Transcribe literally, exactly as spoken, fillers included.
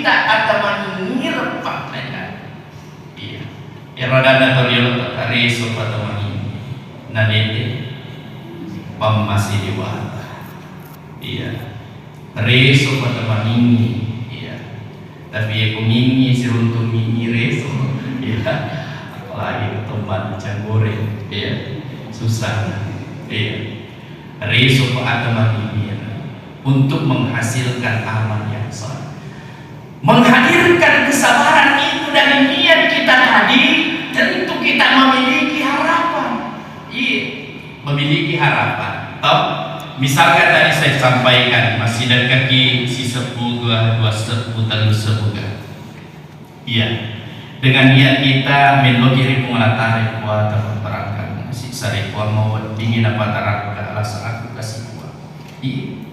Kita atamani ngireppang naja. Iya. Ero adanna tau riolo, reso patamangingi. Nadete pammase dewata. Iya. Reso patamangingi. Iya. Tapi ya kungingi siruntu mingi reso. Iya. Apalagi tempat campure. Iya. Susah. Iya. Reso patamangingi untuk menghasilkan amal yang saleh. Menghadirkan kesabaran itu dari niat kita tadi, tentu kita memiliki harapan. Iya, memiliki harapan. Toh? Misalkan tadi saya sampaikan, masih dekkaki sisebbu, dua, dua sebbu, tellu sebbu ga. Iya. Dengan niat kita melloki ri Puang Allah Ta'ala, Puang, tau barangkali masih sare, Puang, mau weddingi napatarakka lasa aku kasih, Puang. Iya.